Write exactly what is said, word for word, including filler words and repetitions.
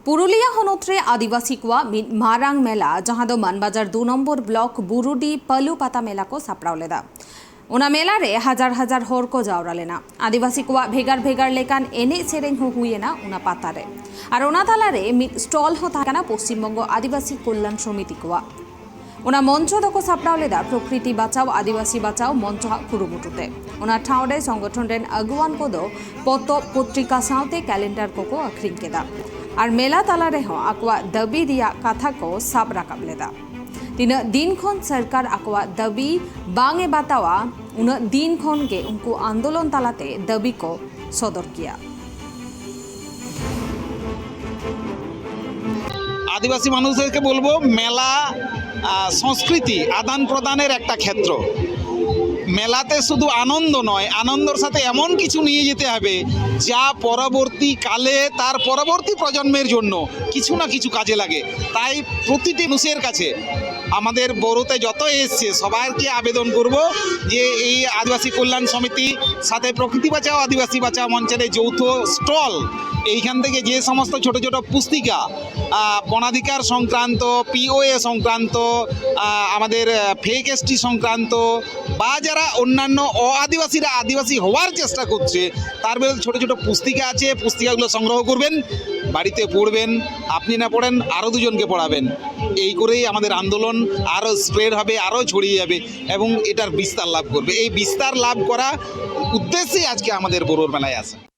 ᱯᱩᱨᱩᱞᱤᱭᱟᱹ ᱦᱚᱱᱚᱛ ᱨᱮ ᱟᱹᱫᱤᱵᱟᱹᱥᱤ ᱠᱚᱣᱟᱜ ᱢᱤᱫ ᱢᱟᱨᱟᱝ ᱢᱮᱞᱟ, ᱡᱟᱦᱟᱸ ᱫᱚ ᱢᱟᱱᱵᱟᱡᱟᱨ ᱫᱩ ᱱᱚᱢᱵᱚᱨ ᱵᱞᱚᱠ ᱵᱩᱨᱩᱰᱤ ᱯᱟᱹᱞᱩ ᱯᱟᱛᱟ ᱢᱮᱞᱟ ᱠᱚ ᱥᱟᱯᱲᱟᱣ ᱞᱮᱫᱟ᱾ ᱚᱱᱟ ᱢᱮᱞᱟ ᱨᱮ ᱦᱟᱡᱟᱨ ᱦᱟᱡᱟᱨ ᱦᱚᱲ ᱠᱚ ᱡᱟᱣᱨᱟ ᱞᱮᱱᱟ᱾ ᱟᱹᱫᱤᱵᱟᱹᱥᱤ ᱠᱚᱣᱟᱜ ᱵᱷᱮᱜᱟᱨ ᱵᱷᱮᱜᱟᱨ ᱞᱮᱠᱟᱱ ᱮᱱᱮᱡ ᱥᱮᱨᱮᱧ ᱦᱚᱸ ᱦᱩᱭ ᱮᱱᱟ ᱚᱱᱟ ᱯᱟᱛᱟ ᱨᱮ᱾ ᱟᱨ ᱚᱱᱟ ᱛᱟᱞᱟ ᱨᱮ ᱢᱤᱫ ᱥᱴᱚᱞ ᱦᱚᱸ ᱛᱟᱦᱮᱸ ᱠᱟᱱᱟ ᱯᱚᱥᱪᱤᱢ ᱵᱚᱝᱜᱚ ᱟᱹᱫᱤᱵᱟᱹᱥᱤ ᱠᱚᱞᱭᱟᱱ ᱥᱚᱢᱤᱛᱤ ᱠᱚᱣᱟᱜ᱾ ᱚᱱᱟ ᱢᱚᱧᱪᱚ ᱫᱚᱠᱚ ᱥᱟᱯᱲᱟᱣ ᱞᱮᱫᱟ ᱯᱨᱚᱠᱨᱤᱛᱤ ᱵᱟᱪᱟᱣ ᱟᱹᱫᱤᱵᱟᱹᱥᱤ ᱵᱟᱪᱟᱣ ᱢᱚᱧᱪᱚ ᱟᱜ ᱠᱩᱨᱩᱢᱩᱴᱩ ᱛᱮ᱾ ᱚᱱᱟ ᱴᱷᱟᱶ ᱨᱮ ᱥᱚᱝᱜᱚᱴᱷᱚᱱ ᱨᱮᱱ ᱟᱹᱜᱩᱣᱟᱱ ᱠᱚᱫᱚ ᱯᱚᱛᱚᱵ, ᱯᱚᱛᱨᱤᱠᱟ ᱥᱟᱶᱛᱮ ᱠᱮᱞᱮᱱᱰᱟᱨ ᱠᱚᱠᱚ ᱟᱹᱠᱷᱨᱤᱧ ᱠᱮᱫᱟ᱾ ᱟᱨ ᱢᱮᱞᱟ ᱛᱟᱞᱟ ᱨᱮᱦᱚᱸ ᱟᱠᱚᱣᱟᱜ ᱫᱟᱹᱵᱤ ᱨᱮᱭᱟᱜ ᱠᱟᱛᱷᱟ ᱠᱚ ᱥᱟᱵ ᱨᱟᱠᱟᱵ ᱞᱮᱫᱟ᱾ ᱛᱤᱱᱟᱹᱜ ᱫᱤᱱ ᱠᱷᱚᱱ ᱥᱚᱨᱠᱟᱨ ᱟᱠᱚᱣᱟᱜ ᱫᱟᱹᱵᱤ ᱵᱟᱝ ᱮ ᱵᱟᱛᱟᱣᱟ, ᱩᱱᱟᱹᱜ ᱫᱤᱱ ᱠᱷᱚᱱ ᱜᱮ ᱩᱱᱠᱩ ᱟᱱᱫᱳᱞᱚᱱ ᱛᱟᱞᱟᱛᱮ ᱫᱟᱹᱵᱤ ᱠᱚ ᱥᱚᱫᱚᱨ ᱜᱮᱭᱟ᱾ আদিবাসী মানুষদেরকে বলবো, মেলা আহ, সংস্কৃতি আদান প্রদানের একটা ক্ষেত্র। মেলাতে শুধু আনন্দ নয়, আনন্দর সাথে এমন কিছু নিয়ে যেতে হবে যা পরবর্তী কালে তার পরবর্তী প্রজন্মের জন্য কিছু না কিছু কাজে লাগে। তাই প্রতিটি মানুষের কাছে, আমাদের বড়তে যত এসছে, সবাইকে আবেদন করব যে এই আদিবাসী কল্যাণ সমিতি সাথে প্রকৃতি বাঁচাও আদিবাসী বাঁচাও মঞ্চের এই যৌথ স্টল, এইখান থেকে যে সমস্ত ছোট ছোট পুস্তিকা, আহ, বনাধিকার সংক্রান্ত, পিওএ সংক্রান্ত, আহ, আমাদের ফেক এসটি সংক্রান্ত, বা যারা অন্যান্য অ আদিবাসীরা আদিবাসী হওয়ার চেষ্টা করছে, তার বিরুদ্ধে ছোট ছোট পুস্তিকা আছে, পুস্তিকাগুলো সংগ্রহ করবেন, বাড়িতে পড়বেন। আপনি না পড়েন, আরও দুজনকে পড়াবেন। এই করেই আমাদের আন্দোলন আরও স্প্রেড হবে, আরও ছড়িয়ে যাবে এবং এটার বিস্তার লাভ করবে। এই বিস্তার লাভ করা উদ্দেশ্যেই আজকে আমাদের বড়ুয়ার মেলায় আসা।